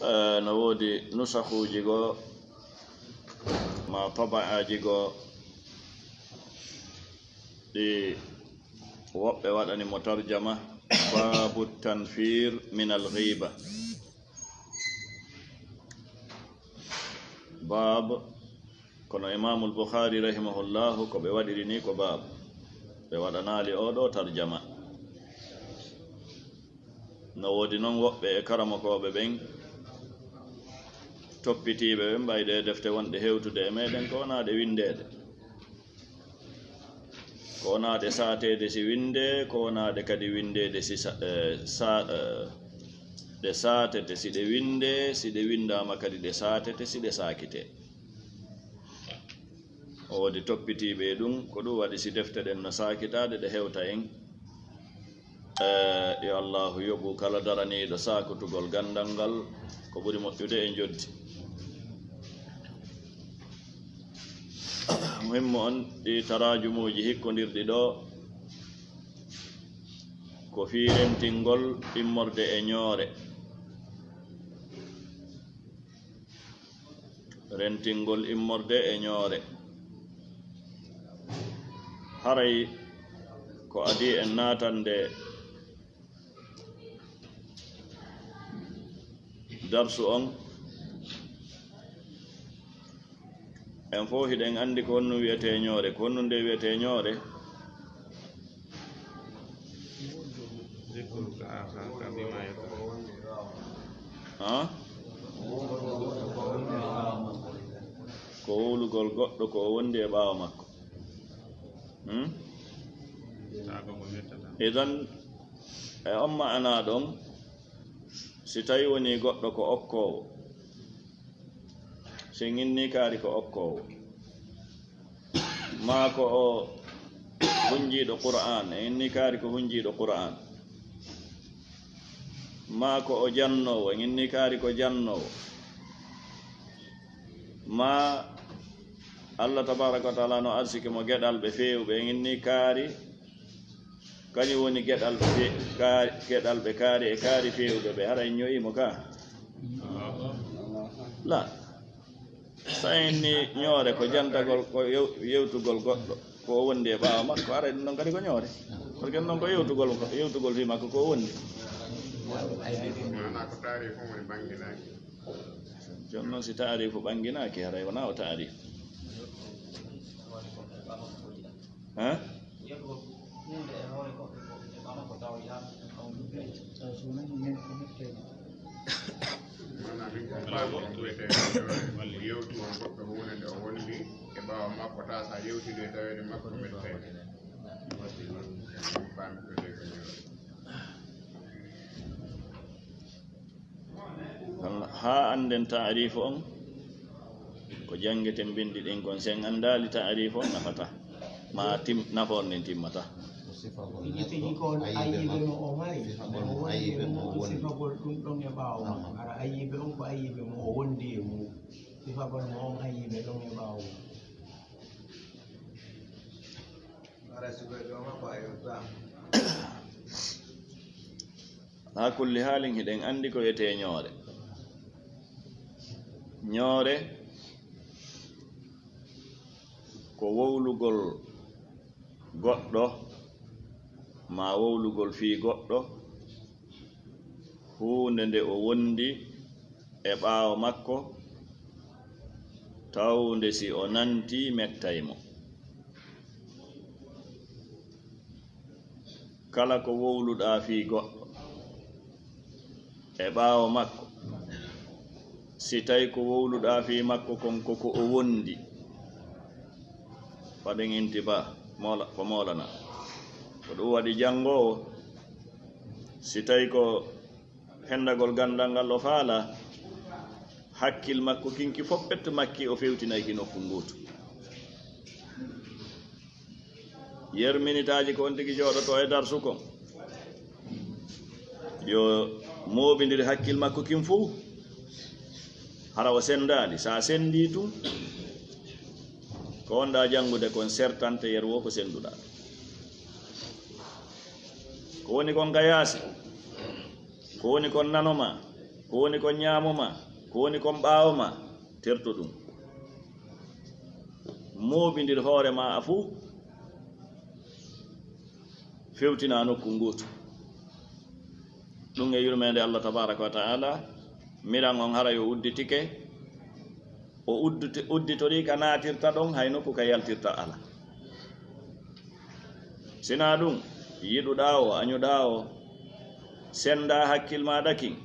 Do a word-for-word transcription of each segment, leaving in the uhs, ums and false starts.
Eh, no woodi nusahuuji goo, ma taba'aaji goo, ɗi woɓɓe waɗani mo tarjama, "Baabu tanfir min al ghiba." Baab, kono Imaamul Bukhari rahimahullahu, ko ɓe waɗiri ni ko baab. Ɓe waɗanaali oo ɗoo tarjama. No woodi noon woɓɓe e karamokooɓe ɓen, toppitiiɓe ɓen, ɓay ɗee defte wonɗe hewtude e meɗen, ko wonaa ɗe winndeede. Ko wonaa ɗe saateede si winndee, ko wonaa ɗe kadi winndeede si sa-, eh, sa-, eh, ɗe saatete si ɗe winndee, si ɗe winndaama kadi ɗe saatete si ɗe saakitee. O woodi toppitiiɓe e ɗum, ko ɗum waɗi si defte ɗen no saakitaade, ɗe hewta en. Eh, yo Allaahu yoɓu kala daraniiɗo saakutugol ganndal ngal, ko ɓuri moƴƴude e njoɓdi. Muhimmu on, ɗi taraajumuuji hikkondirɗi ɗoo, ko fii rentingol immorde e ñoore. Rentingol immorde e ñoore. Haray ko adii en naatande darsu on, en fof hiɗen anndi ko honɗum wiyetee ñoore, ko honɗum nde wiyetee ñoore? Haa? Ko wowlugol goɗɗo ko o wondi e ɓaawo makko. Hmm? Idan, e on ma'ana ɗon, si tawi woni goɗɗo ko okkoowo, si en inni kaari ko okkoowo, maa ko o hunjiiɗo Qur'aan, en inni kaari ko hunjiiɗo Qur'aan, maa ko o jannoowo, en inni kaari ko jannoowo, maa Allah tabaaraka wa ta'ala no arsiki mo geɗalɓe feewuɓe, en inni kaari, kañum woni geɗalɓe fe-, kaari, geɗalɓe kaari e kaari feewuɓe ɓe, haray ño'i mo ka? La. So en ni ñoore ko jantagol, ko yew-, yewtugol goɗɗo, ko o wondi e ɓaawo makko, haray ɗum ɗon kadi ko ñoore. Parce que ɗum ɗon ko yewtugol, ko yewtugol fii makko ko o wondi. Maanaa ko taarifu woni ɓannginaaki. Jooni noon, si taarifu ɓannginaaki, haray wonaa o taarifu. Haa? Maanaa min ko paami ko wiyetee yewtugol goɗɗo huunde nde o wondi e ɓaawo makko, taa so a yewtii nde taweede makko mettay. Min paami ko wiyetee ko ñoore. Haa annden taarifu on, ko janngeten binndi ɗin kon. Si en anndaali taarifu on, nafataa. Ma tim-, nafoore nden timmataa. Tigi tigi ko on ayibe mo o mari, mo wondi e mum, sifagol ɗum ɗon e ɓaawo makko. Hara ayibe on ko ayibe mo o wondi e mum. Sifagol mo on ayibe ɗon e ɓaawo mum. Hara sifagol makko a yewtaa. Haa kulli haalin, hiɗen anndi ko wiyetee ñoore. Ñoore ko wowlugol goɗɗo, maa wowlugol fii goɗɗo, huunde nde o wondi e ɓaawo makko, tawnde si o nantii mettay mo. Kala ko wowluɗaa fii goɗɗo e ɓaawo makko, si tawi ko wowluɗaa fii makko kon ko ko o wondi, waɗen intibaa, moola, ko moolanaa. Ko ɗum waɗi janngoowo, si tawi ko penndagol ganndal ngal o faalaa, hakkil makko kinki fof ɓettu makki, o fewtinay ki nokku ngootu. Yer minitaaji ko on tigi jooɗotoo e darsu kon, yo mooɓindir hakkil makko kin fof, hara o senndaali. So a senndii tun, ko wonɗaa janngude kon sertante yer woo ko sennduɗaa. Ko woni kon ka yaasi, ko woni kon nano maa, Ko woni kon ñaamo ma, ko woni kon ɓaawo ma, terto ɗum. Mooɓindir hoore ma a fuu, fewtinaa nokku ngootu. Ɗum e yurmeende Allah tabaaraka wa ta'ala, miran on haray o udditike, o udditi-, udditorii ka naatirta ɗon, hay nokku ka yaltirta alaa. Sinaa ɗum, yiɗuɗaa o, añuɗaa o, senndaa hakkil maaɗa kin.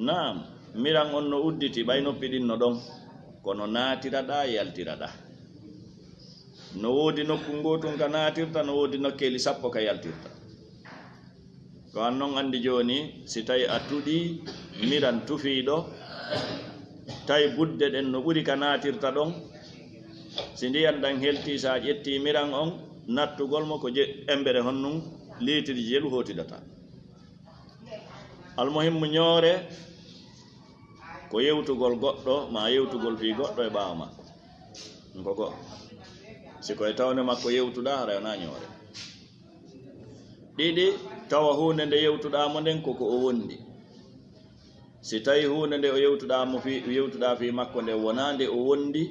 Naam, miran on no udditi, ɓay noppi ɗin no ɗon, kono naatiraɗaa, yaltiraɗaa. No woodi nokku ngootun ka naatirta, no woodi nokkeeli sappo ka yaltirta. Ko an non anndi jooni, si tawi a tuɗii miran tufiiɗo, tawi budde ɗen no ɓuri ka naatirta ɗon, si ndiyan ɗan heltii, si a ƴettii miran on, nattugol mo ko je-, embere honnun liitirji jelu hootidata. Almuhimmu, ñoore ko yewtugol goɗɗo, maa yewtugol fii goɗɗo e ɓaawo makko. Ɗum ko go'o. Si ko e tawnde makko yewtuɗaa, haray wonaa ñoore. Ɗiɗi, tawa huunde nde yewtuɗaa mo nden ko ko o wondi. Si tawi huunde nde o yewtuɗaa mo fii, yewtuɗaa fii makko nden wonaa nde o wondi,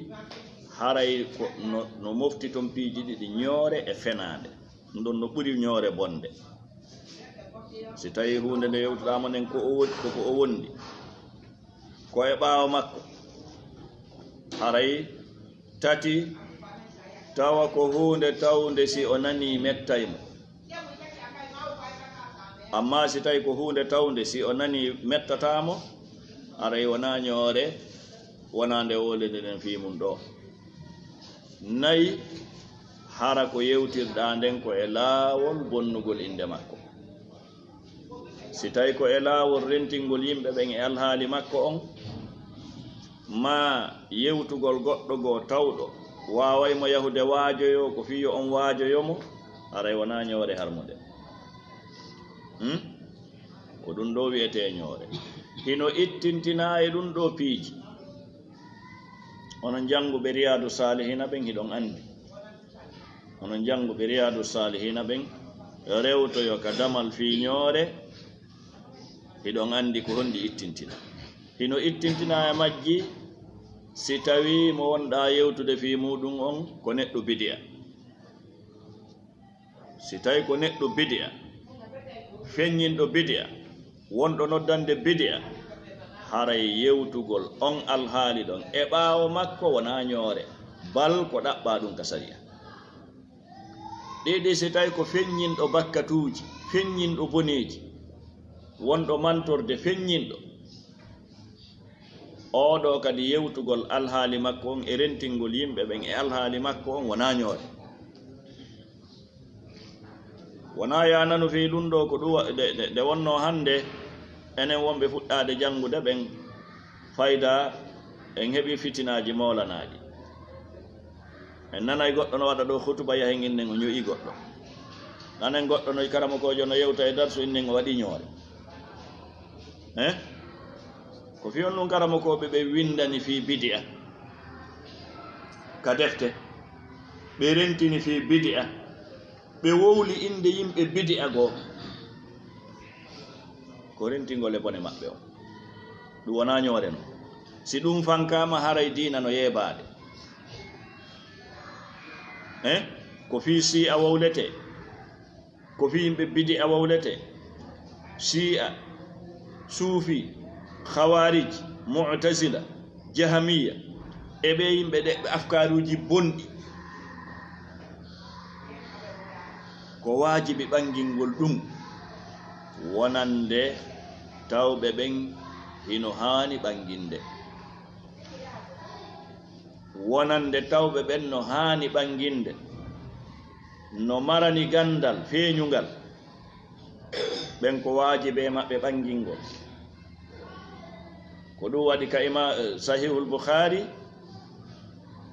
haray ko no, no mofti ton piiji ɗiɗi, ñoore e fenaande. Ɗum ɗon no ɓuri ñoore bonde. Si tawi huunde nde yewtuɗaa mo nden ko o wo-, ko ko o wondi, ko e ɓaawo makko, haray tati, tawa ko huunde tawnde si o nanii mettay mo. Ammaa si tawi ko huunde tawnde si o nanii mettataa mo, haray wonaa ñoore, wonaa nde wowlete nden fii mun ɗoo. Nayi, hara ko yewtirɗaa nden ko e laawol bonnugol innde makko. Si tawi ko e laawol rentingol yimɓe ɓen e alhaali makko on, maa yewtugol goɗɗo goo tawɗo waaway mo yahude waajoyoo ko fii yo on waajoyo mo, haray wonaa ñoore harmunde. Hmm? Ko ɗum ɗoo wi'etee ñoore. Hino ittintinaa e ɗum ɗoo piiji. Onon jannguɓe Riyaadu Saalihiina ɓen, hiɗon anndi. Onon jannguɓe Riyaadu Saalihiina ɓen, rewtoyo ka damal fii ñoore, hiɗon anndi ko honɗi ittintina. Hino ittintina e majji, si tawii mo wonɗaa yewtude fii muuɗum on ko neɗɗo bidi'a. Si tawi ko neɗɗo bidi'a, feññinɗo bidi'a, wonɗo noddande bidi'a, haray yewtugol on alhaali ɗon e ɓaawo makko wonaa ñoore, bal ko ɗaɓɓaa ɗum ka sariya. Ɗiɗi, si tawi ko feññinɗo bakkatuuji, feññinɗo boneeji, wonɗo mantorde feññinɗo, oo ɗoo kadi yewtugol alhaali makko on e rentingol yimɓe ɓen e alhaali makko on wonaa ñoore. Wonaa yaa nanu fii ɗum ɗoo ko ɗum wa-, nde, nde, nde wonnoo hannde, enen wonɓe fuɗɗaade janngude ɓen, fayda en heɓii fitinaaji moolanaaɗi. En nanay goɗɗo no waɗa ɗoo hutuba, yahen innen o ño'i goɗɗo. Nanen goɗɗo no karamokoojo no yewta e darsu, innen o waɗi ñoore. Eh? Ko fii on ɗum karamokooɓe ɓe winndani fii bidi'a ka defte, ɓe rentini fii bidi'a, ɓe wowli innde yimɓe bidi'a goo. Ko rentingol e bone maɓɓe on. Ɗum wonaa ñoore non. Si ɗum fankaama, haray diina no yeebaade. Eh? Ko fii Sii'a wowletee. Ko fii yimɓe bidi'a wowletee. Sii'a, Suufi, Khawaarij, Mu'tazila, Jahamiyya, e ɓee yimɓe ɗe, ɓe afkaaruuji bonɗi. Ko waajibi ɓangingol ɗum, wonande tawɓe ɓen hino haani ɓanginde. Wonande tawɓe ɓen no haani ɓanginde, no marani ganndal feeñungal, ɓen ko waajibi e maɓɓe ɓangingol. Ko ɗum waɗi ka ima-, eh, Sahihul Bukhari,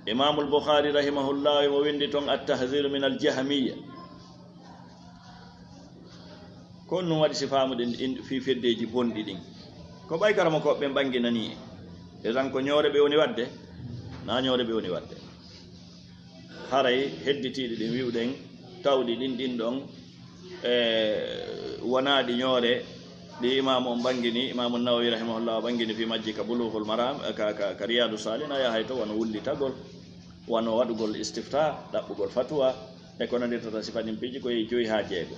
Imamul Bukhari rahimahullah, imo winndi ton At-Tahziru min al-Jahmiyya. Ko ɗum waɗi si faamuɗen in-, fii feddeeji bonɗi ɗin. Ko ɓay karamokooɓe ɓen ɓanginanii en. E tan ko ñoore ɓe woni waɗde, naa ñoore ɓe woni waɗde. Haray hedditiiɗi ɗin wi'uɗen, tawɗi ɗin, ɗin ɗon, e, wonaaɗi ñoore, Ɗi imaamu on ɓanngini, imaamu Nawawi rahimahullah ɓanngini fii majji ka Bulughul Maram, ka, ka, ka Riyadu Salihin, a yahay to wano wullitagol, wano waɗugol istifta, ɗaɓɓugol fatuwa, e ko nandirtata sifa ɗin piiji ko yehi joyi haa jeego.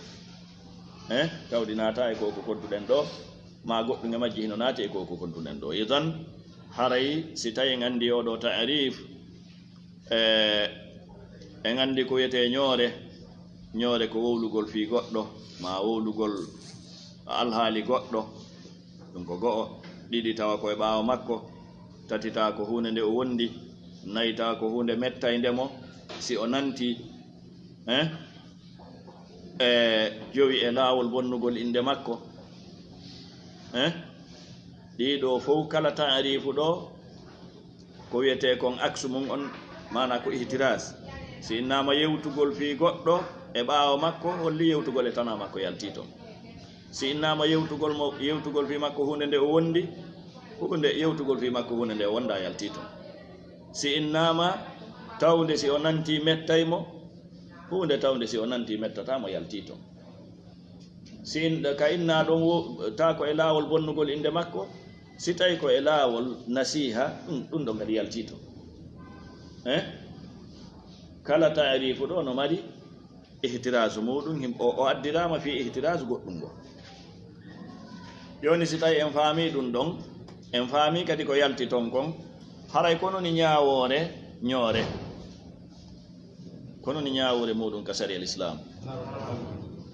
Eh, tawdi naata e ko ko kodduɗen ɗo, ma goɗɗum e majji hino naati e ko ko kodduɗen ɗo. Idan, haray si tawi en anndi oo ɗoo ta'rif, e, en anndi ko wiyetee ñoore. Ñoore ko wowlugol fii goɗɗo, ma wowlugol alhaali goɗɗo. Ɗum ko go'o. Ɗiɗi, tawa ko e ɓaawo makko. Tati, tawa ko huunde nde o wondi. Nayi, tawa ko huunde mettaynde mo si o nanti. Eh? E jowi, e laawol bonnugol innde makko. Eh? Ɗii ɗoo fow, kala ta'rifu ɗoo, ko wiyetee kon aksu mum on, maanaa ko ihtiras. Si innaama yewtugol fii goɗɗo e ɓaawo makko, holli yewtugol e tanaa makko yaltii ton. Si innaama yewtugol mo, yewtugol fii makko huunde nde o wondi, huunde, yewtugol fii makko huunde nde o wondaa yaltii ton. Si innaama tawde si o nanti mettay mo, huunde tawde si o nanti mettataa mo yaltii ton. Si in-, ka innaa ɗon wo-, taa ko e laawol bonnugol innde makko, si tawi ko e laawol nasiha, ɗum, ɗum ɗon kadi yaltii ton. Eh? Kala ta'rifu ɗoo no mari ihtiraasu muuɗum, him-, o, o addiraama fii ihtiraasu goɗɗum ngoo. Jooni si tawi en faamii ɗum ɗon, en faamii kadi ko yalti ton kon, haray ko non ni ñaawoore, ñoore. Ko non ni ñaawoore muuɗum ka sariya Lislaam.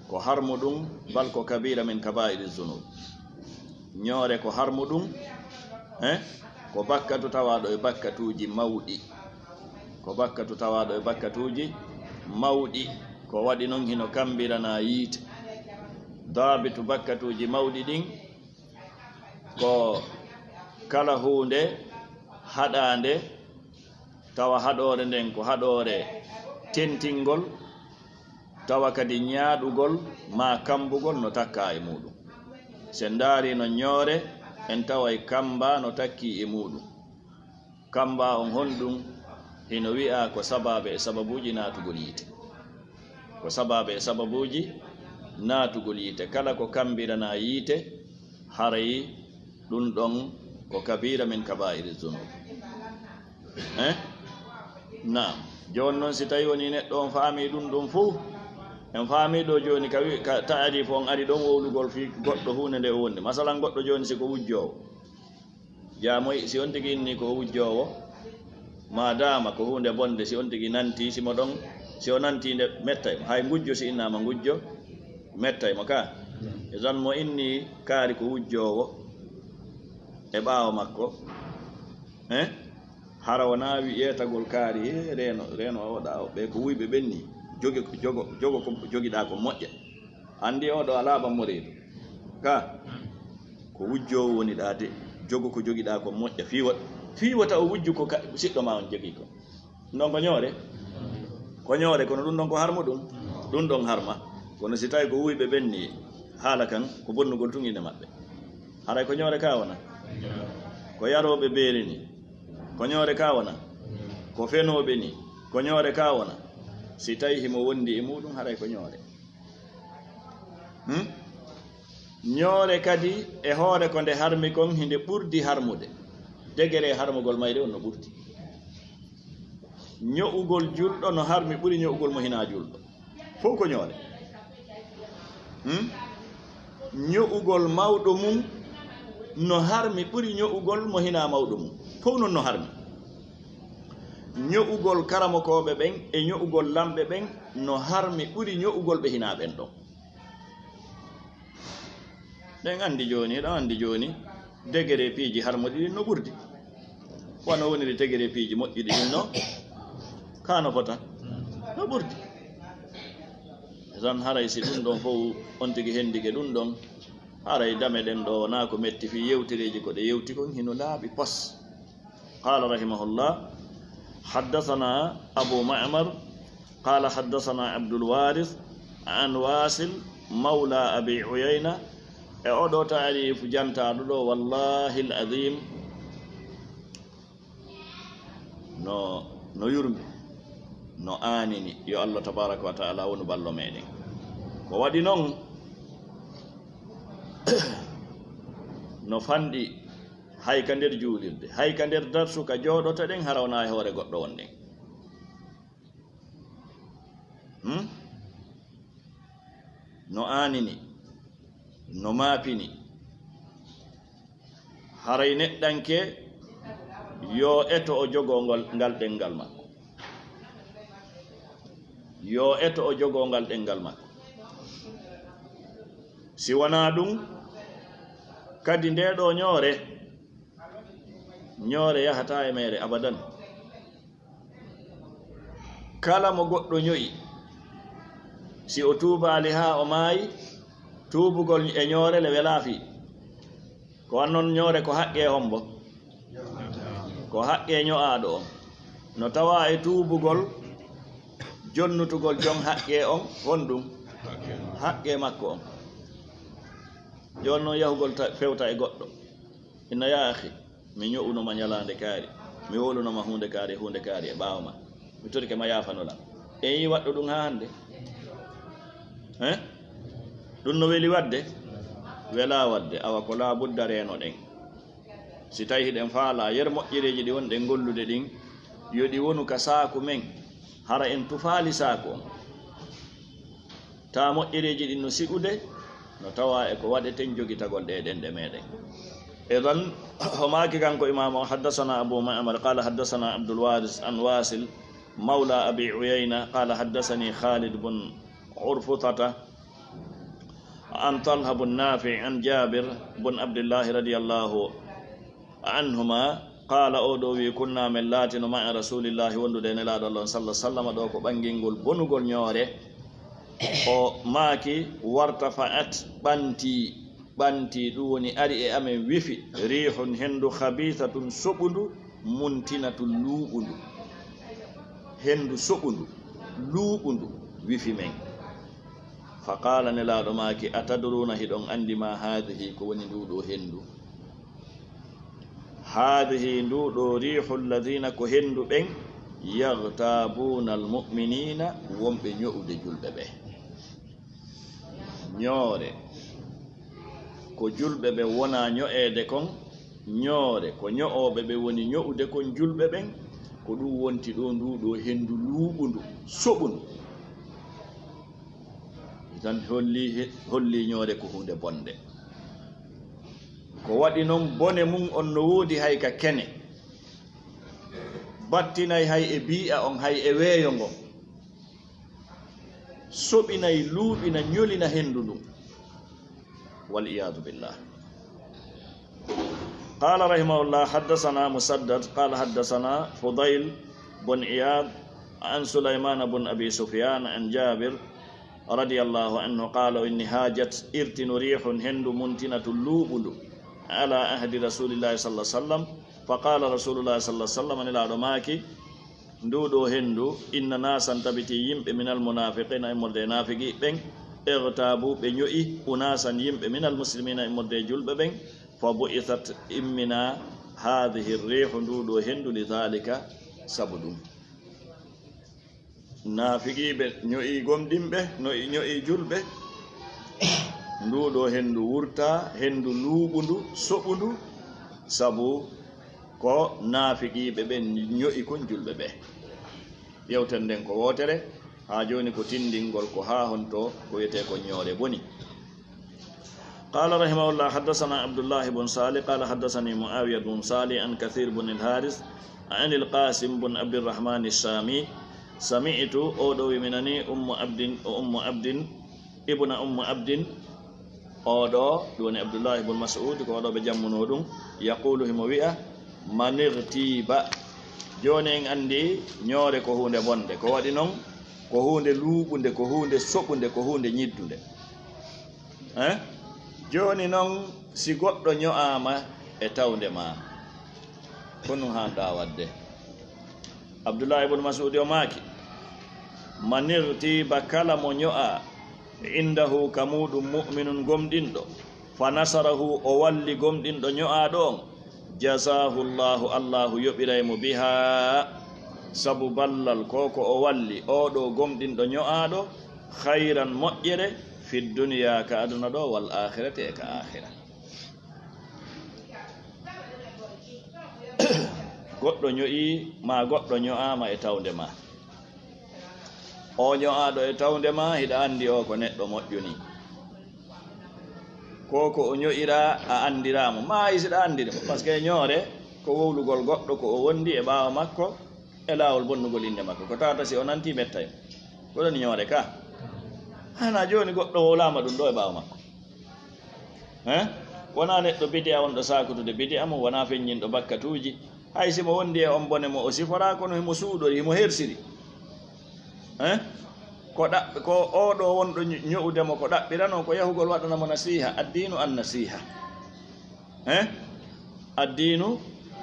Ko harmuɗum, bal ko kabira min kabairi zunub. Ñoore ko harmuɗum, eh? Ko bakkatu tawaaɗo e bakkatuuji mawɗi. Ko bakkatu tawaaɗo e bakkatuuji mawɗi. Ko waɗi non hino kammbirana yiite. Daabitu bakkatuuji mawɗi ɗin, ko kala huunde haɗaande, tawa haɗoore nden ko haɗoore tentingol, tawa kadi ñaaɗugol maa kammbugol no takkaa e muuɗum. Si en ndaarii non ñoore, en taway kammbaa no takkii e muuɗum. Kammbaa on honɗum? Hino wi'aa ko sabaabe e sababuuji naatugol yiite. Ko sabaabe e sababuuji naatugol yiite. Kala ko kammbirana yiite, haray ɗum ɗon ko kabira min kabairi zunub. Eh? Naam. Jooni non, si tawi woni neɗɗo on faamii ɗum ɗum fuu, en faamii ɗo jooni ka wi-, ka ta'arifu on ari ɗon wowlugol fii goɗɗo huunde nde o wondi. Masalan, goɗɗo jooni si ko wujjoowo. Jaamoy, si on tigi inni ko o wujjoowo, maadaama ko huunde bonde, si on tigi nanti, si mo ɗon, si o nanti nde mettay mo. Hay ngujjo, si innaama ngujjo, mettay mo ka. Idan mo inni kaari ko wujjoowo e ɓaawo makko, eh? Hara wonaa wi-, yeetagol kaari, he, reeno, reeno o waɗa o, ɓe ko wuyɓe ɓenni, jogi, jogo, jogo ko jogiɗaa ko moƴƴa. Anndi oo ɗoo alaa ban mo reedu. Ka, ko wujjoowo woni ɗaa de, jogo ko jogiɗaa ko moƴƴa. Fii wa-, fii wata o wujju ko ka-, siɗɗo maa on jogii ko. Ɗum ɗon ko ñoore? Ko ñoore, kono ɗum ɗon ko harmuɗum? Ɗum ɗon harma. Kono si tawi ko wuyɓe ɓenni, haala kan ko bonnugol tun innde maɓɓe. Haray ko ñoore ka wona? Ko yarooɓe beeri ni. Ko ñoore ka wona? Ko fenooɓe ni. Ko ñoore ka wona? Si tawi himo wondi e muuɗum, haray ko ñoore. Hmm? Ñoore kadi e hoore ko nde harmi kon, hinde ɓurdi harmude. Degere harmugol mayre on no ɓurdi. Ño'ugol julɗo no harmi ɓuri ño'ugol mo hinaa julɗo. Fow ko ñoore. Hmm? Ño'ugol mawɗo mum no harmi ɓuri ño'ugol mo hinaa mawɗo mum. Fow non no harmi. Ño'ugol karamokooɓe ɓen e ño'ugol lamɓe ɓen no harmi ɓuri ño'ugol ɓe hinaa ɓen ɗon. Ɗen anndi jooni, ɗon anndi jooni, degere piiji harmuɗi ɗin no ɓurdi. Wano woniri degere piiji moƴƴuɗi ɗin no, ka no fota, no ɓurdi. Tan haray si ɗum ɗon fow on tigi hendike ɗum ɗon, haray dame ɗen ɗo wonaa ko metti fii yewtereeji ko ɗe yewti kon, hino laaɓi pos. قال رحمه الله: حدثنا أبو معمر قال حدثنا عبد الوارث عن واصل مولى أبي عيينة. E oɗo taarifu jantaaɗo ɗo, wallahi al-azim, no, no yurmi, no aanini. Yo Allah tabaraka wa taala wonu ballo meɗen. Ko waɗi non, No fanɗi, hay ka nder juulirde, hay ka nder darsu ka jooɗotoɗen, hara wonaa e hoore goɗɗo wonɗen. Hmm? No aanini, no maapini. Haray neɗɗanke yo eto o jogoo ngol, ngal ɗenngal makko. Yo eto o jogoo ngal ɗenngal makko. Si wanaa ɗun, kadi ndee ɗoo ñoore, ñoore yahataa e meere abadan. Kala mo goɗɗo ño'i, si o tuubaali haa o maayi, tuubugol e ñoore le welaa fii. Ko wannon ñoore ko haqqee hombo? Ko haqqee ño'aaɗo on. No tawaa e tuubugol, jonnutugol jon haqqee on, honɗun? Haqqee makko on. Jooni non yahugol ta-, fewta e goɗɗo. Inna yaa akhi, mi ño'uno ma ñalaande kaari, mi wowluno ma huunde kaari, huunde kaari e ɓaawo ma. Mi torike ma yaafano lan. En yi'i waɗɗo ɗun haa hannde? Hein? Ɗun no weli waɗde? Welaa waɗde. Awa ko laa budda reenoɗen. Si tawii hiɗen faalaa yer moƴƴereeji ɗi wonɗen gollude ɗin, yo ɗi wonu ka saaku men, hara en tufaali saaku on. Taa moƴƴereeji ɗin no si'ude, no tawaa e ko waɗeten jogitagol ɗee ɗenɗe meɗen. Idan, o maaki kanko imaamu o, حدثنا أبو معمر قال حدثنا عبد الوارث عن واصل مولى أبي عيينة قال حدثني خالد بن عرفطة عن طلحة بن نافع عن جابر بن عبد الله رضي الله عنهما قال، oo ɗoo wi'i, كنا, men laatino, مع رسول الله, wondude e Nelaaɗo Allah on, صلى الله عليه وسلم, ɗoo ko ɓangingol bonugol ñoore. O maaki, وارتفعت, ɓantii, ɓantii, ɗun woni ari e amen wifi, ريح, henndu, خبيثة, soɓundu, منتنة, luuɓundu. Henndu soɓundu, luuɓundu, wifi men. فقال, Nelaaɗo maaki, أتدرون, hiɗon anndi, ما هذه, ko woni nduu ɗoo henndu? هذه, nduu ɗoo, ريح الذين, ko henndu ɓen, يغتابون المؤمنين, wonɓe ño'ude julɓe ɓe. Ñoore, ko julɓe ɓe wonaa ño'eede kon, ñoore, ko ño'ooɓe ɓe woni ño'ude kon julɓe ɓen, ko ɗun wonti ɗoo, nduu ɗoo henndu luuɓundu, soɓundu. Idan holli, holli ñoore ko huunde bonde. Ko waɗi non bone mun on no woodi hay ka kene. Battinay hay e bii'a on, hay e weeyo ngon. Soɓinay, luuɓina, ñolina henndu ndun. والعياذ بالله. قال رحمه الله، حدثنا مسدد قال حدثنا فضيل بن عياض عن سليمان بن أبي سفيان عن جابر رضي الله عنه قال، إني هاجت, irtino, ريح, henndu, منتنة, luuɓundu, على عهد رسول الله صلى الله عليه وسلم. فقال رسول الله صلى الله عليه وسلم, Nelaaɗo maaki, nduu ɗoo henndu, إن ناسا, tabiti yimɓe, من المنافقين, immorde e naafiqiiɓe ɓen, اغتابوا, ɓe ño'i, أناسا, yimɓe, من المسلمين, immorde e julɓe ɓen, فبعثت, imminaa, هذه الريح, nduu ɗoo henndu, لذلك, sabu ɗun. Naafiqiiɓe ño'i gomɗinɓe, ño'i, ño'i julɓe, nduu ɗoo henndu wurtaa, henndu luuɓundu, soɓundu, sabu ko naafiqiiɓe ɓen ño'i kon julɓe ɓe. Yewtere nden ko wootere, haa jooni ko tinndingol ko haa honto ko wi'etee kon ñoore boni. قال رحمه الله، حدثنا عبد الله بن صالح قال حدثني معاوية بن صالح عن كثير بن الحارث عن القاسم بن عبد الرحمن الشامي، سمعت, oo ɗoo wi'i mi nanii, أم عبد, Ummu Abdin, ابن أم عبد, oo ɗoo, ɗun woni Abdullahi ibn Mas'ud, ko oo ɗoo ɓe jammunoo ɗun, يقول, himo wi'a, من اغتيب. Jooni en anndi ñoore ko huunde bonde, ko waɗi non ko huunde luuɓunde, ko huunde soɓunde, ko huunde ñiddunde. Eh? Jooni non, si goɗɗo ño'aama e tawnde maa, ko honɗun haanɗaa waɗde? Abdullahi ibn Mas'udi o maaki, من اغتيب, kala mo ño'aa, عنده, ka muuɗum, مؤمن, gomɗinɗo, فنصره, o walli gomɗinɗo ño'aaɗo on, جزاه الله, Allaahu yoɓiray mo, بها, sabu ballal ko ko o walli oo ɗoo gomɗinɗo ño'aaɗo, خيرا, moƴƴere, في الدنيا, ka aduna ɗoo, والآخرة, e ka aakhira. Goɗɗo ño'i ma, goɗɗo ño'aama e tawnde ma. O ño'aaɗo e tawnde ma, hiɗa anndi o ko neɗɗo moƴƴo ni. Ko ko o ño'iraa, a anndiraa mo. Ma hay siɗa anndi ɗum. Parce que ñoore ko wowlugol goɗɗo ko o wondi e ɓaawo makko, e laawol bonnugol innde makko. Ko tawata si o nanti mettay mo. Ko ɗon ñoore ka. Hana jooni goɗɗo wowlaama ɗum ɗo e ɓaawo makko. Hein? Wonaa neɗɗo bidi'a wonɗo saakutude bidi'a mum, wonaa feññinɗo bakkatuuji. Hay si mo wondi e on bone mo o siforaa, kono himo suuɗori, himo hersiri. Hein? Ko ɗaɓɓi, ko oo ɗoo wonɗo ño-, ño'ude mo, ko ɗaɓɓiranoo ko yahugol waɗana mo nasiiha, addiinu an nasiiha. Hein? Addiinu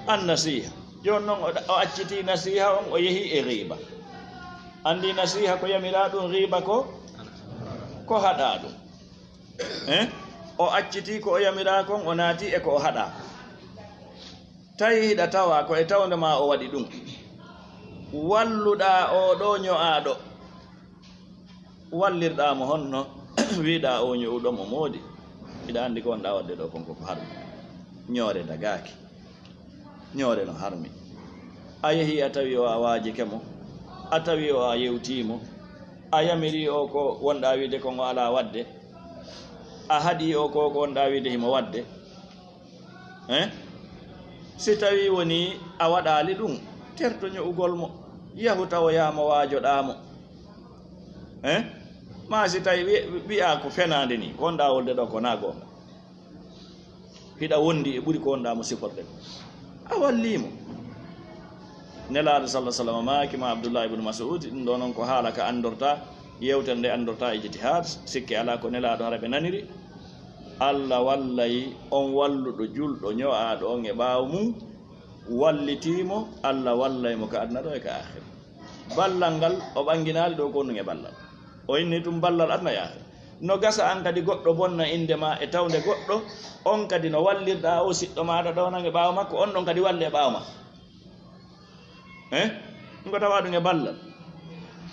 an nasiiha. Jooni non o ɗa-, o accitii nasiiha on, o yehi e ghiiba. Anndi nasiiha ko yamiraa ɗum, ghiiba ko, ko haɗaa ɗum. Hein? O accitii ko o yamiraa kon, o naati e ko o haɗaa. Tawi hiɗa tawa ko e tawnde ma o waɗi ɗum. Walluɗaa oo ɗoo ño'aaɗo. Wallirɗaa mo honno? Wi'uɗaa o ño'uɗo mo moodi. Hiɗa anndi ko wonɗaa waɗde ɗoo kon ko ko harmi. Ñoore dagaaki. Ñoore no harmi. A yehi a tawi o a waajike mo. A tawi o a yewtii mo. A yamirii o ko wonɗaa wi'ude kon o alaa waɗde. A haɗii o ko ko wonɗaa wi'ude himo waɗde. Hein? Si tawii wonii a waɗaali ɗum, terto ño'ugol mo. Yahu tawoyaa mo, waajoɗaa mo. Hein? Maa si tawii wi-, wi'aa ko fenaande nii, ko wonɗaa wolde ɗoo ko naa goonga. Hiɗa wondi e ɓuri ko wonɗaa mo siforde ko. A wallii mo. Nelaaɗo sallallaahu alayhi wa sallam maaki ma Abdullah ibn Mas'ud, ɗum ɗoo non ko haala ka anndortaa, yewtere nde anndortaa ijtihaad, sikke alaa ko Nelaaɗo hara ɓe naniri. Alla wallay on walluɗo julɗo ño'aaɗo on e ɓaawo mum, wallitii mo, Alla wallay mo ka aduna ɗoo e ka aakhira. Ballal ngal o ɓanginaali ɗoo ko wonɗum e ballal. O inni ɗum ballal aduna e aakhira. No gasa an kadi goɗɗo bonna innde ma e tawnde goɗɗo, on kadi no wallirɗaa o siɗɗo maaɗa ɗoo nan e ɓaawo makko, on ɗon kadi walle e ɓaawo ma. Eh? Ngo tawa ɗum e ballal.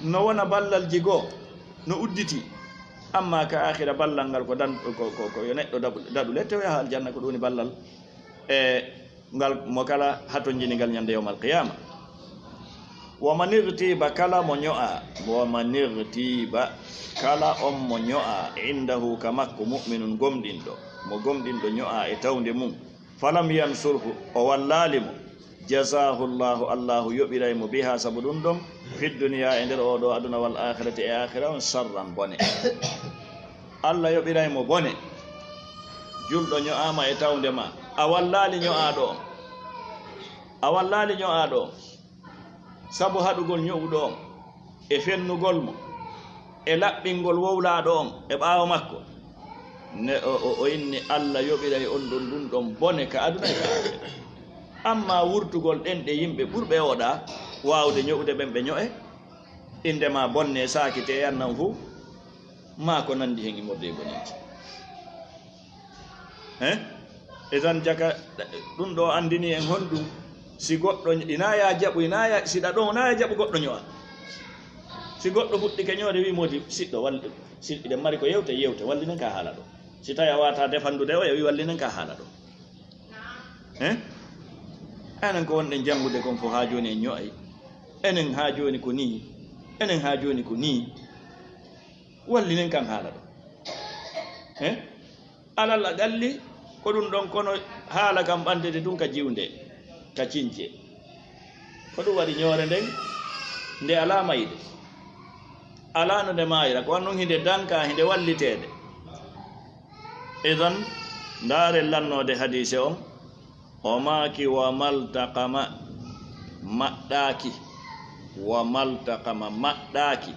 No wona ballal jigo, no udditi. Amma ka aakhira ballal ngal ko dan-, ko, ko, ko yo neɗɗo daɓu-, daɗu lette o yaha aljanna, ko ɗum woni ballal. E ngal mo kala hatonjini ngal ñande yawmal qiyama. Wa man igtiba, kala mo ño'a, wa man igtiba, kala on mo ño'a, indahu, ka makko, mu'minun, gomɗinɗo, mo gomɗinɗo ño'a e tawnde mum, falam yansurhu, o wallaali mo, jazahu Allahu, Allahu yoɓiray mo biha, sabu ɗum ɗon, fi dunya, e nder oo ɗoo aduna, wal akhirati, e aakhira on, sarran, bone. Alla yoɓiray mo bone. Julɗo ño'aama e tawnde ma. A wallaali ño'aaɗo on. A wallaali ño'aaɗo on. Sabu haɗugol ño'uɗo on. E fennugol mo. E laɓɓingol wowlaaɗo on. E ɓaawo makko. Ne o, o, o inni Alla yoɓiray on ɗon ɗum ɗon bone ka aduna e ka aakhira. Amma wurtugol ɗen ɗe yimɓe ɓurɓe oɗa waawde ño'ude ɓen ɓe ño'e. Innde ma bonne saakite yannan fuu. Maa ko nanndi heen immorde e boneeji. Hein? E tan jaka, ɗum ɗoo anndini en honɗum? Si goɗɗo, ina ya jaɓu, ina ya, si ɗa ɗon, ina ya jaɓu goɗɗo ño'a. Si goɗɗo fuɗɗike ño'de, wi moodi, siɗɗo, wal-, si eɗen mari ko yewte, yewte, wallinen ka haala ɗo. Si tawi a wata defanndude oya, wi wallinen ka haala ɗo. Hein? Enen ko wonɗen janngude kon fof haa jooni en ño'ay. Enen haa jooni ko nii. Enen haa jooni ko nii. Wallinen kan haala ɗo. He? Alal aqalli, ko ɗum ɗon, kono haala kan ɓantete tun ka jiwnde, ka cince. Ko ɗum waɗi ñoore nden, nde alaa mayde. Alaa no nde maayra, ko wannun hinde danka, hinde walliteede. Idan, ndaaren lannoode hadiise on. O maaki, "Wa maltaqama, maɗɗaaki, wa maltaqama, maɗɗaaki,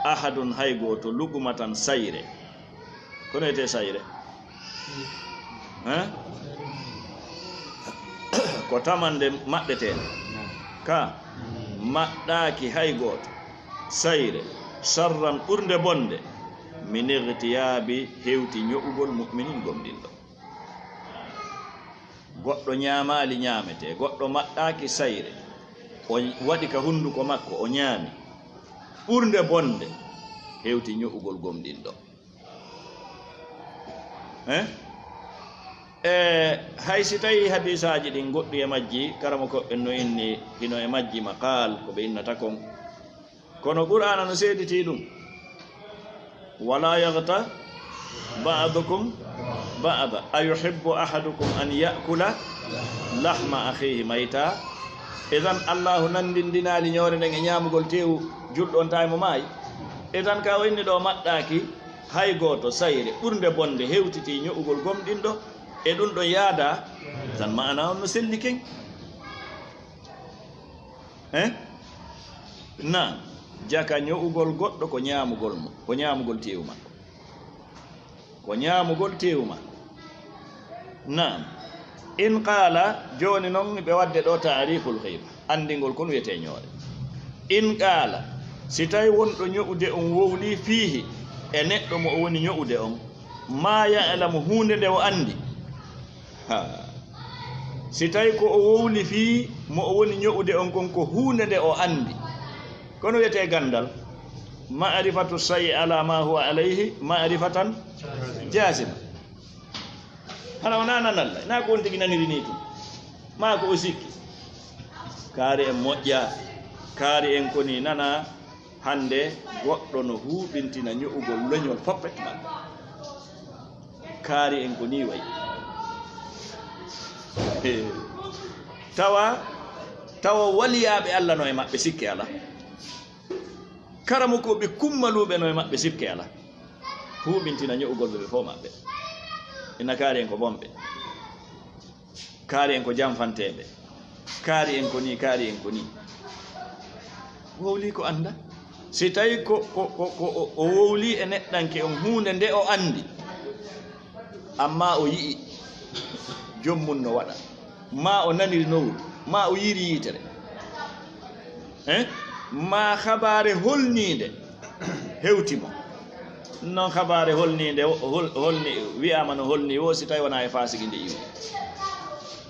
ahadun, hay gooto, lugumatan, sayre." Ko no wiyetee sayre? Hein? Ko tamande maɗɗeteende. Ka maɗɗaaki hay gooto, sayre, sarran, ɓurnde bonde, min igtiyaabi, hewti ño'ugol, mu'minin, gomɗinɗo. Goɗɗo ñaamaali ñaametee, goɗɗo maɗɗaaki sayre, o waɗi ka hunnduko makko, o ñaami. Ɓurnde bonde hewti ño'ugol gomɗinɗo. Hein? E hay si tawii hadiisaaji ɗin goɗɗi e majji, karamokooɓe no inni hino e majji maqaal, ko ɓe innata kon. Kono Qur'aana no seeditii ɗum. "Wala yaghtab ba'dukum ba'da, ayuhibbu ahadukum an ya'kula lahma akhihi mayta." Idan Allaahu nanndindinaali ñoore nden e ñaamugol teewu julɗo on tawi mo maayi. Idan ka o inni ɗo maɗɗaaki hay gooto sayre ɓurnde bonde hewtitii ño'ugol gomɗinɗo e ɗum ɗon yaada, tan maana on no selli ken. Eh? Na, jaka ño'ugol goɗɗo ko ñaamugol mo, ko ñaamugol teewu makko. Ko ñaamugol teewu makko. Naam. In qaala, jooni non ɓe wadde ɗo taariful ghiiba. Anndingol kon wiyetee ñoore. In qaala, si tawi wonɗo ño'ude on wowlii fiihi, e neɗɗo mo o woni ño'ude on, maa ya'lamu, huunde nde o anndi. Ha. Si tawi ko o wowli fii mo o woni ño'ude on kon ko huunde nde o anndi. Kono wiyetee ganndal, ma'rifatu shay'i ala ma huwa alayhi ma'rifatan jaazima. Hara wonaa nanalla, naa ko on tigi naniri nii tun. Maa ko o sikki. Kaari en moƴƴa, kaari en ko nii nana, hannde goɗɗo no huuɓintina ño'ugol leñol foppet maɓɓe. Kaari en ko nii wayi. Tawa, tawa waliyaaɓe Alla no e maɓɓe sikke alaa. Karamokooɓe kummaluuɓe no e maɓɓe sikke alaa. Huuɓintina ño'ugol ɓe ɓe fof maɓɓe. Ina kaari en ko bonɓe. Kaari en ko janfanteeɓe. Kaari en ko nii, kaari en ko nii. Wowlii ko annda. Si tawi ko, ko, ko, ko o, o wowlii e neɗɗanke on huunde nde o anndi, amma o yi'i joom mum no waɗa, maa o naniri nowru, maa o yiiri yiitere, eh? Maa habaare holniinde hewti mo. Non habaare holniinde, hol-, holni, wi'aama no holni wo, si tawi wonaa e faasiki nde iwi.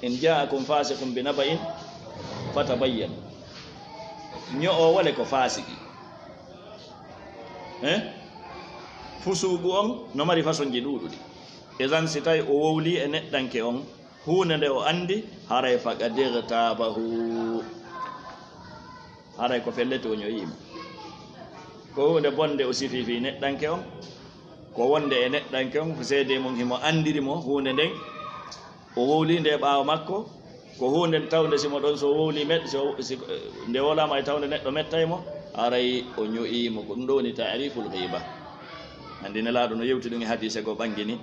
"In jaa'akum faasiqun bi naba'in fatabayyanu." Ño'o wole ko faasiki. Eh? Fusuugu on no mari fasonji ɗuuɗuɗi. Idan si tawi o wowlii e neɗɗanke on, huunde nde o anndi, haray faqad ightaabahu. Haray ko fellete o ño'ii mo. Ko huunde bonde o sifii fii neɗɗanke on. Ko wonde e neɗɗanke on, ko seedee mum himo anndiri mo huunde nden. O wowlii nde ɓaawo makko. Ko huunde tawnde si mo ɗon, so o wowlii met-, so, si, nde wowlaama e tawnde neɗɗo mettay mo, haray o ño'ii mo. Ko ɗum ɗo woni ta'riful ghiiba. Anndi Nelaaɗo no yewti ɗum e hadiise goo ɓanngini.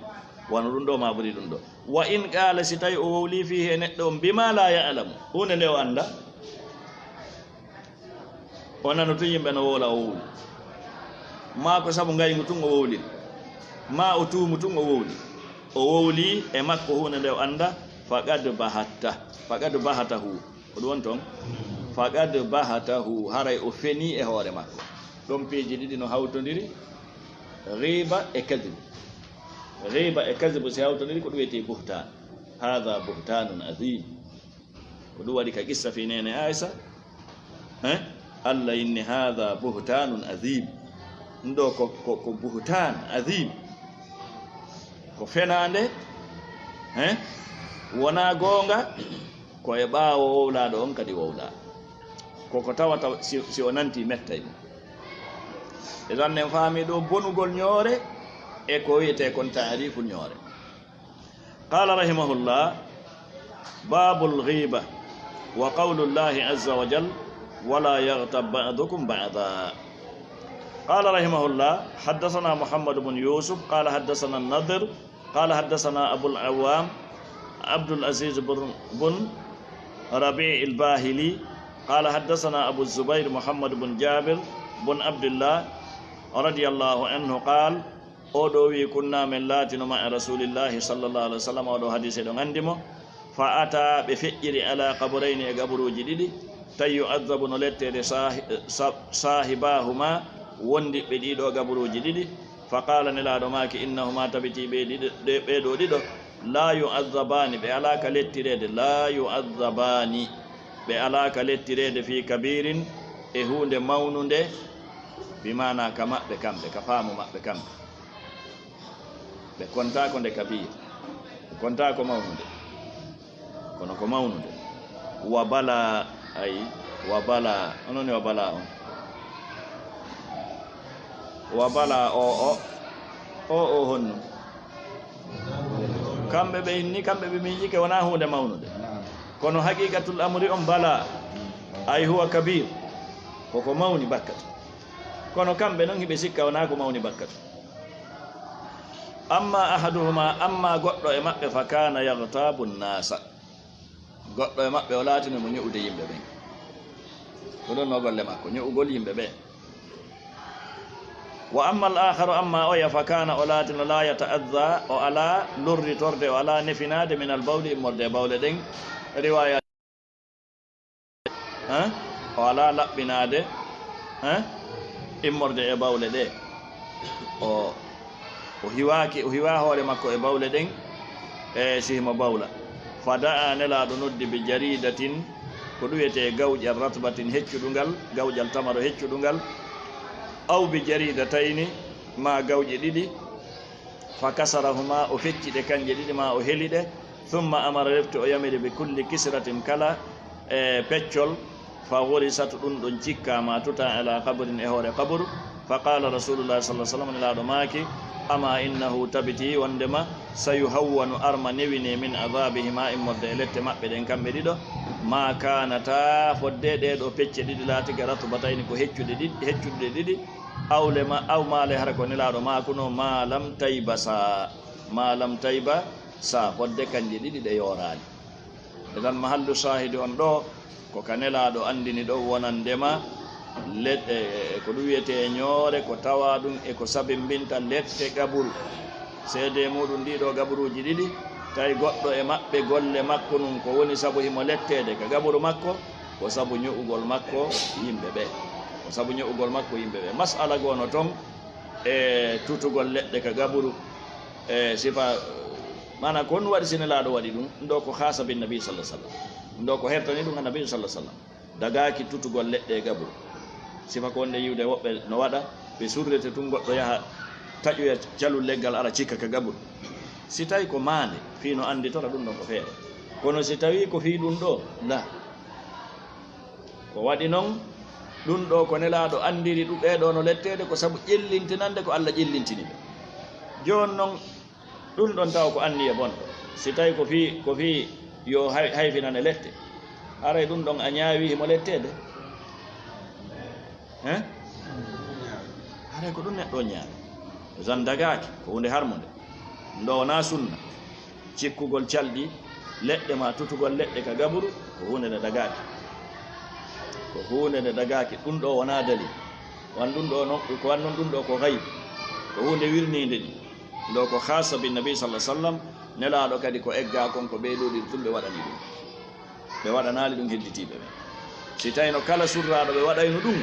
Wano ɗum ɗo maa ɓuri ɗum ɗo. Wa in qaala, si tawi o wowlii fiihi e neɗɗo on, bimaa laa ya'lamu, huunde nde o annda. O nano tun yimɓe no wowla, o wowli. Maa ko sabu ngayngu tun o wowliri. Maa o tuumu tun o wowli. O wowlii e makko huunde nde o annda, faqad bahatta. Faqad bahatahu. Ko ɗum woni ton? Faqad bahatahu. Haray o fenii e hoore makko. Ɗon piiji ɗiɗi no hawtondiri, ghiiba e kadhibu. Ghiiba e kadhibu si hawtondiri ko ɗum wiyetee buhtaan. Haadha buhtaanun adhiim. Ko ɗum waɗi ka qissa fii neene Aisa. Eh? Alla inni, "Haadha buhtaanun adhiim." Ɗum ɗo ko, ko, ko buhtaan adhiim. Ko fenaande, eh? Wonaa goonga, ko e ɓaawo wowlaaɗo on kadi wowlaa. Ko ko tawata si, si o nanti mettay ɗum. Idan en faami ɗo bonugol ñoore e ko wiyetee kon taariful ñoore. قال رحمه الله: باب الغيبة، وقول الله عز وجل: "ولا يغتب بعضكم بعضا". قال رحمه الله: حدثنا محمد بن يوسف قال حدثنا النضر قال حدثنا أبو العوام عبد العزيز بن، بن ربيع الباهلي قال حدثنا أبو الزبير محمد بن جابر بن عبد الله رضي الله عنه قال، O ɗo wi'i, "Kunna, men laatino, ma'a Rasulillahi sallallahu alaihi wasallam," o ɗo hadise ɗon andi mo. "Fa ata, ɓe feƴƴiri, ala qaburayni, e gaburuuji ɗiɗi, tan yu'adhabu, no letteede, sahi-, sa-, sahibahuma, wondiɓɓe ɗiɗo gaburuuji ɗiɗi." Fa qala, Nelaaɗo maaki, "Innahuma, tabiti ɓe ɗiɗo, ɗe, ɓe ɗo ɗiɗo, la yu'adhabani, ɓe alaa ka lettireede, la yu'adhabani, ɓe alaa ka lettireede, fi kabirin, e huunde mawnunde, bi maana ka maɓɓe kamɓe, ka faamu maɓɓe kamɓe." Ɓe kontaako nde kabiir. Kontaa ko mawnude. Kono ko mawnude. Wa bala, ay, wa bala. Onon e wa bala on. Wa bala o, o. O, o honno? Kamɓe ɓe inni, kamɓe ɓe miijike wonaa huunde mawnude. Kono haqiqatul amri on bala. Ay huwa kabir. Koko mawni bakkatu. Kono kamɓe non hiɓe sikka wonaa ko mawni bakkatu. Amma ahaduhuma, amma goɗɗo e maɓɓe, fa kana yaghtabu nnasa. Goɗɗo e maɓɓe o laatino mo ñu'ude yimɓe ɓen. Ko ɗon no golle makko, ñu'ugol yimɓe ɓe. Wa amma al akharu, amma oya, fa kana o laatino la yata'adha, o alaa lorritorde, o alaa nefinaade min al bawli, immorde e bawle ɗen. Riwaya Hein? O alaa laɓɓinaade, hein? Immorde e bawle ɗe. O, o hiwaaki, o hiwaa hoore makko e bawle ɗen, e si himo bawla. Fa da'a, Nelaaɗo noddi, bi jaridatin, ko ɗum wiyetee gawƴal, ratbatin, heccuɗungal, gawƴal tamaro heccuɗungal, aw bi jaridatayni, maa gawƴe ɗiɗi, fa kasarahuma, o fecci ɗe kanje ɗiɗi, maa o heli ɗe. Thumma amara, refti o yamiri, bi kulli kisratin, kala e peccol, fa ghurisat, ɗum ɗon cikkaama tuta, ala qabrin, e hoore qaburu. Fa qala Rasulullah sallallahu alaihi wasallam, Nelaaɗo maaki, ama innahu, tabiti wondema, sayuhawwanu, arma newine, min adhabihima, immorde e lette maɓɓe ɗen kamɓe ɗiɗo, ma kanata, fodde ɗee ɗoo pecce ɗiɗi laatike, ratbatayni, ko heccuɗe ɗiɗi, heccuɗe ɗiɗi, aw lema, aw maale, hara ko Nelaaɗo maakuno, ma lam taybasa, ma lam taybasa, fodde kanje ɗiɗi ɗe yooraali. Idan mahallu shahidi on ɗoo, ko ka Nelaaɗo andini ɗoo wonandema let-, e, e, ko ɗum wiyetee ñoore, ko tawa ɗum e ko sabimbinta lette qaburu. Seedee muɗum ɗii ɗoo qaburuuji ɗiɗi, tawi goɗɗo e maɓɓe golle makko nun ko woni sabu himo letteede ka qaburu makko, ko sabu ño'ugol makko yimɓe ɓe. Ko sabu ño'ugol makko yimɓe ɓe. Mas'ala goo no ton e tutugol leɗɗe ka qaburu, e sifa, maanaa ko honɗum waɗi si Nelaaɗo waɗi ɗum? Ɗum ɗoo ko khassa bin Nabi sallallahu alaihi wasallam. Ɗum ɗoo ko hertani ɗum Annabi sallallahu alaihi wasallam. Dagaaki tutugol leɗɗe e qaburu. Sifa ko wonde yi'ude woɓɓe no waɗa, ɓe surrete tun, goɗɗo yaha taƴoya calul leggal ara cikka ka qaburu. Si tawi ko maande, fii no anditora ɗum ɗon ko feere. Kono si tawi ko fii ɗum ɗoo, la. Ko waɗi non, ɗum ɗoo ko Nelaaɗo andiri ɗum, ɓee ɗoo no letteede ko sabu ƴellintinande ko Alla ƴellintini ɓe. Jooni non, ɗum ɗon tawa ko anniya bonɗo. Si tawi ko fii, ko fii yo hay-, hayfinane lette, haray ɗum ɗon a ñaawi himo letteede? Hein? Haray ko ɗum neɗɗo o ñaawi. Zan dagaaki, ko huunde harmunde. Ɗum ɗoo wonaa sunna. Cikkugol calɗi leɗɗe maa tutugol leɗɗe ka qaburu ko huunde nde dagaaki. Ko huunde nde dagaaki. Ɗum ɗoo wonaa dalil. Wan ɗum ɗoo non, ko wan non ɗum ɗoo ko gayb. Ko huunde wirniinde ɗi. Ɗoo ko khassa bin Nabi sallallahu alaihi wasallam, Nelaaɗo kadi ko eggaa kon, ko ɓee ɗoo ɗiɗi tun ɓe waɗani ɗum. Ɓe waɗanaali ɗum hedditiiɓe ɓe. Si tawino kala surraaɗo ɓe waɗayno ɗum,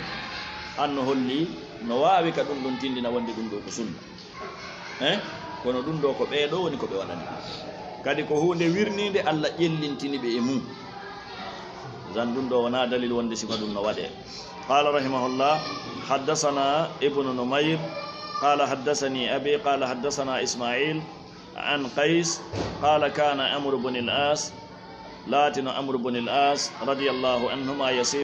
an no holli no waawi ka ɗum ɗon tindina wonde ɗum ɗoo ko sunna. Eh? Kono ɗum ɗoo ko ɓee ɗoo woni ko ɓe waɗani. Kadi ko huunde wirniinde Alla ƴellintini ɓe e mum. Zan ɗum ɗoo wonaa dalil wonde sifa ɗum no waɗee. قال رحمه الله: حدثنا ابن نمير قال حدثني أبي قال حدثنا إسماعيل عن قيس قال كان عمرو بن العاص، laatino Amru bun al-As radiyallahu anhuma, yasiru